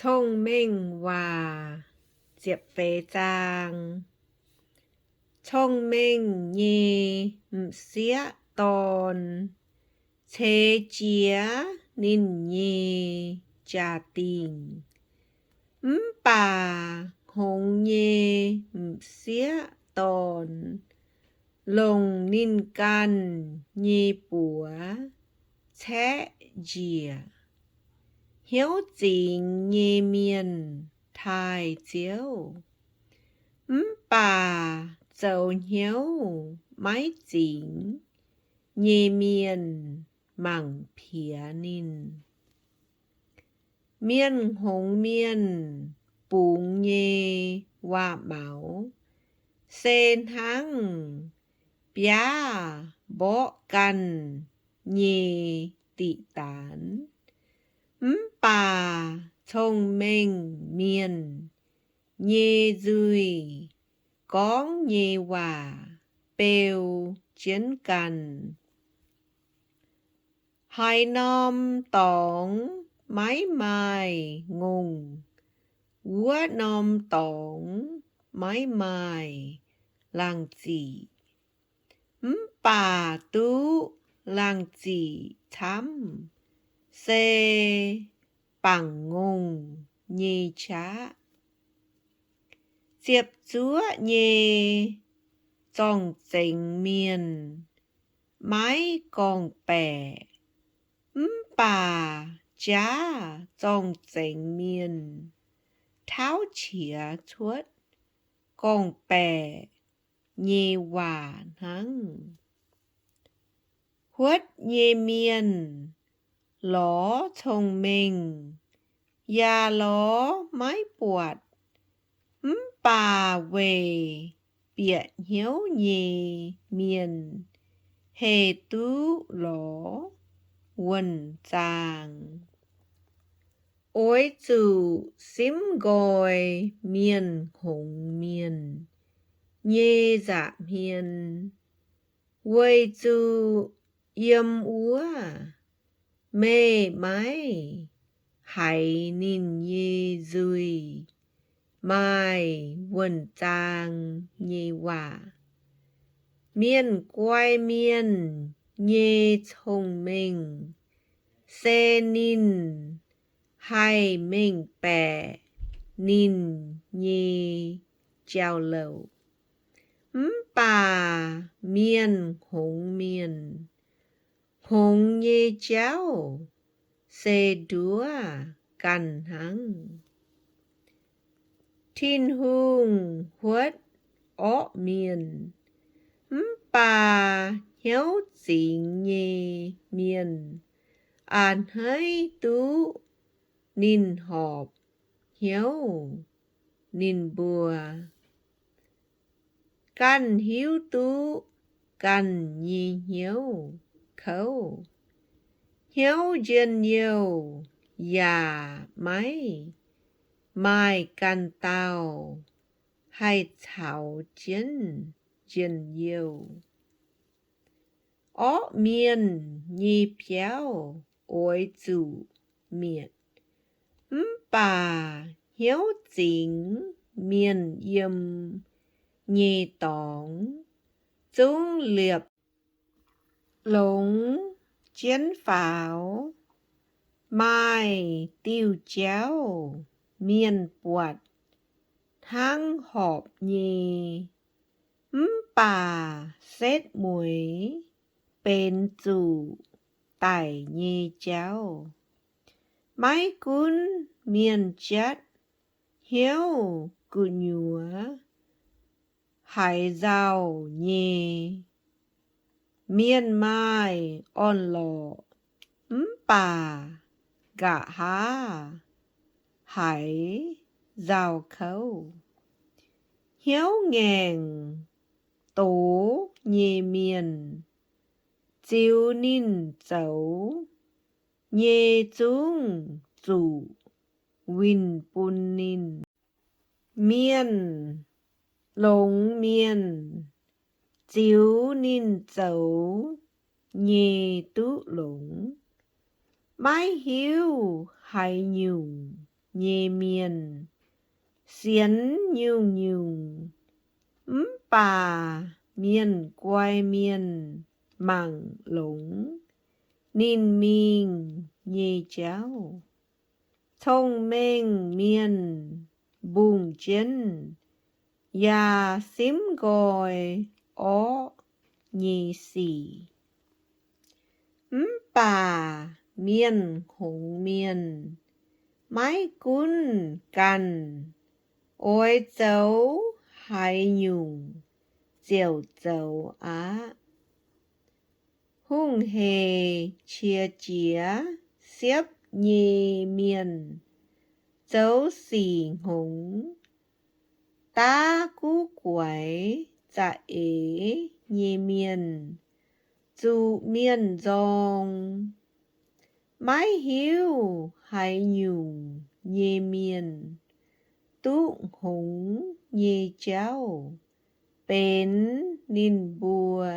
Cong-Mengh Waac, ziepc feix zaang. Cong-mengh nyei m'sieqv dorn ceix jiez ninh nyei jaa-dingh, mv baac hngongx nyei m'sieqv dorn longc ninh ganh nyei buoz caeqv njiec. Hnyouv zingx nyei mienh taaih Ziouv, mv baac zoux hnyouv maiv zingx nyei mienh mangc piex ninh. Mienh hngongx mienh bungx nyei waac-maux se hnangv biaav mborqv ganh nyei diqc daanz, mv baac cong-mengh mienh nyei nzuih gorngv nyei waac beu jienv ganh. Haaix norm dorngx maiv maaih ngongh, wuov norm dorngx maiv maaih laangh ziqc, mv baac duqv laangh ziqc camv se bangc ngongh nyei qaqv. Ziepc zuoqv nyei zorng-zengx mienh maiv gorngv-baeqc, mv baac jaav zorng-zengx mienh tauv qiex cuotv gorngv-baeqc nyei waac hnangv. Huotv nyei mienh lorz cong-mengh yaac lorz maiv buatc, mv baac weic bieqc hnyouv nyei mienh haih duqv lorz wuonh zaang. Oix zuqc simv nqoi mienh hngongx mienh nyei nza'hmien, weic zuqc yiem wuov meih maiv haiz ninh nyei nzuih maaih wuonh zaang nyei waac. Mienh guai mienh nyei cong-mengh se ninh haih mengh baeqc ninh nyei jauv-louc, mv baac mienh hngongx mienh hngongx nyei jauv se nduov ganh hnangv. Tin-Hungh huotv orqv mienh, mv baac hnyouv zingx nyei mienh a'hneiv duqv ninh horpc hnyouv ninh mbuo. Ganh hiuv duqv ganh nyei hnyouv kouv. Hnyouv njien-youh yaac maiv maaih ganh dauh haih caux jienv njien-youh. Orqv mienh nyei biauv oix zuqc mietc, mv baac hnyouv zingx mienh yiem nyei dorngx zungv liepc longx jienv faaux. Maaih diuh jauv mienh buatc hnangv horpc nyei, mv baac setv mueiz benx zuqc daic nyei jauv. Maiv gunv mienh jatv hnyouv gu'nyuoz haiz nzauh nyei, mienh maaih orn-lorqc mv baac nqa'haav haiz nzauh kouv. Hnyouv ngaengc doz nyei mienh, ziux ninh zoux nyei zungv zuqc winh bun ninh. Mienh longx mienh ziux ninh zoux nyei duqv longx, maiv hiuv haaix nyungc nyei mienh sienx nyungc-nyungc, mv baac mienh guai mienh mangc longx ninh mingh nyei jauv. Cong-mengh mienh mbungh jienv yaac simv nqoi orqv nyei sic. Mv baac mienh hngongx mienh maiv gunv ganh oix zoux haaix nyungc ziouc zoux aqv. Hungh heic qiex jiez siepv nyei mienh zoux sic hngongx. Daav guv guaix za'eix nyei mienh zuqc mienh nzorng. Maiv hiuv haaix nyungc nyei mienh duqv hngongx nyei jauv benx ninh mbuo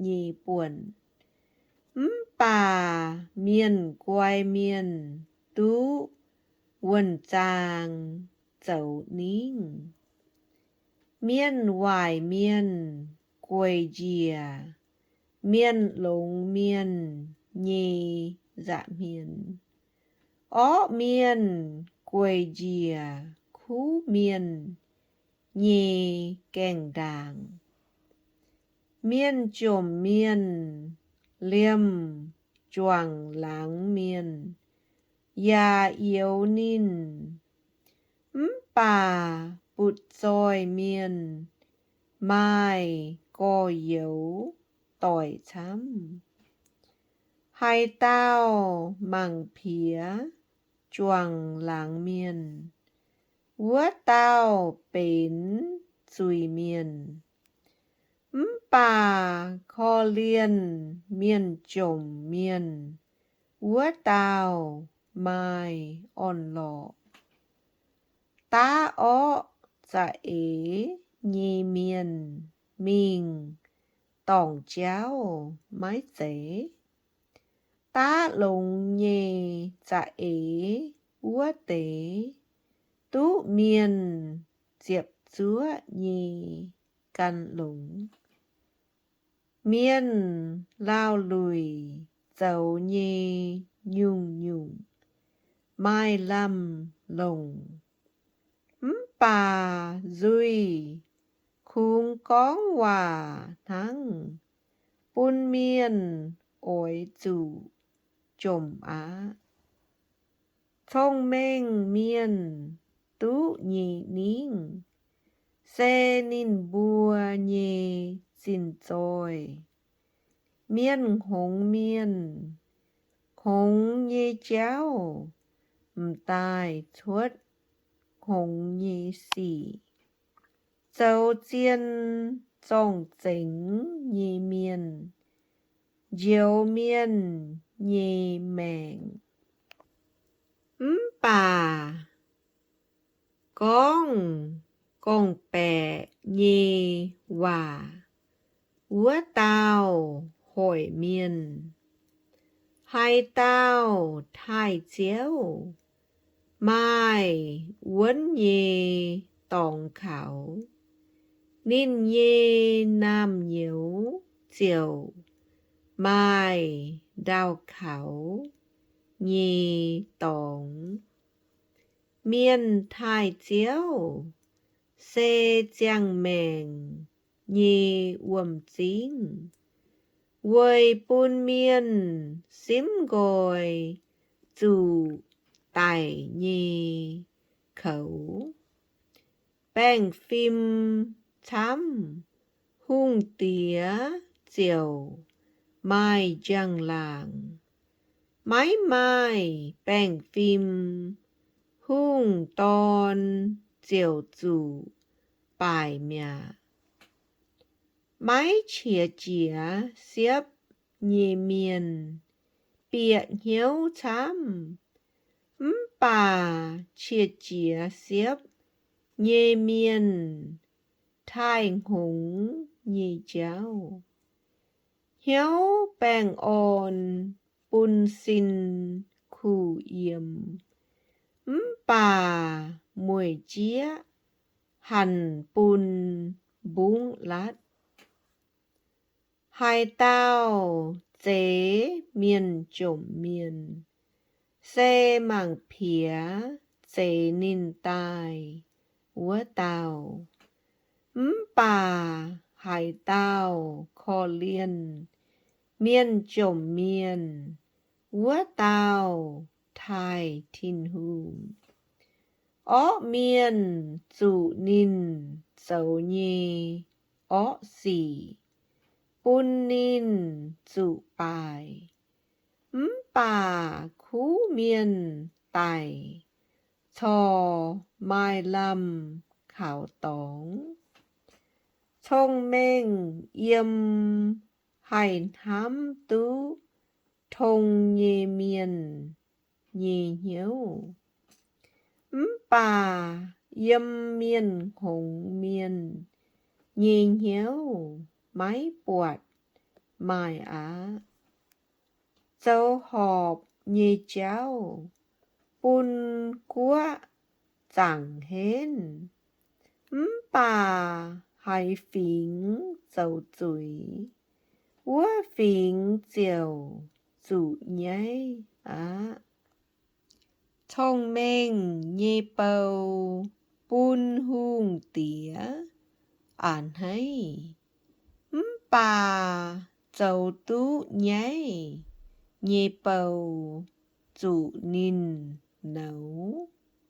nyei buonc. Mv baac mienh guai mienh duqv wuonh zaang zoux ningv. Mienh waaic mienh gueic njiec mienh longx mienh nyei nza'hmien. Orqv mienh gueic njiec kuv mienh nyei gaengh ndaangc. Mienh jomc mienh liemh juangc laangz mienh yaac youx ninh. Mv baac butv-zoih mienh maaih gorx-youz doic camv. Haaix dauh mangc piex juangc laangz mienh, wuov dauh benx zuiz-mienh. Mv baac korv-lienh mienh jomc mienh, wuov dauh maaih orn-lorqc. Daav orqv za'eix nyei mienh mingh dorngc jauv maiv zeiz? Daav longx nyei za'eix wuov deix duqv mienh ziepc zuoqv nyei gan longx. Mienh laauh-luic zoux nyei nyungc-nyungc maaih lamh longc, mv baac nzuih kungx gorngv waac hnangv bun mienh oix zuqc jomc aqv. Cong-mengh mienh duqv nyei ningv se ninh mbuo nyei zinh zoih. Mienh hngongx mienh hngongx nyei jauv m'daaih cuotv hngongx nyei sic. Zoux zien zorng-zengx nyei mienh njoux mienh nyei maengc, mv baac gorngv gorngv-baeqc nyei waac wuov dauh hoic mienh. Haaix dauh taaih Ziouv maaih wuonv nyei dorngx kaux, ninh nyei naamh nyouz ziouc maaih ndaauh kaux nyei dorngx. Mienh taaih Ziouv se ziangh maengc nyei wuom-zingv, weic bun mienh simv nqoi zuqc daic nyei koux. Baengh fim camv, hungh diex ziouc maaih njang-laangc. Maiv maaih baengh fim, hungh dorn ziouc zuqc baaic mi'aqv. Maiv qiex jiez siepv nyei mienh bieqc hnyouv camv, mv baac qiex jiez siepv nyei mienh taaih hngongx nyei jauv. Hnyouv baengh orn bun sin kuh yiem, mv baac mueic jieqv hanc bun mbungv latv. Haaix dauh zeix mienh jomc mienh, se mangc piex zeix ninh daaih wuov dauh. Mv baac haaix dauh korv-lienh mienh jomc mienh, wuov dauh taaih Tin-Hungh. Orqv mienh zuqc ninh zoux nyei orqv sic bun ninh zuqc baaic, mv baac kuv mienh daic corc maaih lamh kaux dorngx. Cong-mengh yiem haih hnamv duqv tong nyei mienh nyei hnyouv, mv baac yiem mienh hngongx mienh nyei hnyouv maiv buatc maaih aqv. Zoux horpc nyei jauv bun guoqv zaangc henv, mv baac haaix fingx zoux zuiz, wuov fingx ziouc zuqc nyaiv aqv. Cong-mengh nyei bou bun hungh diex a'hneiv, mv baac zoux duqv nyaiv nyei bou zuqc ninh nouz.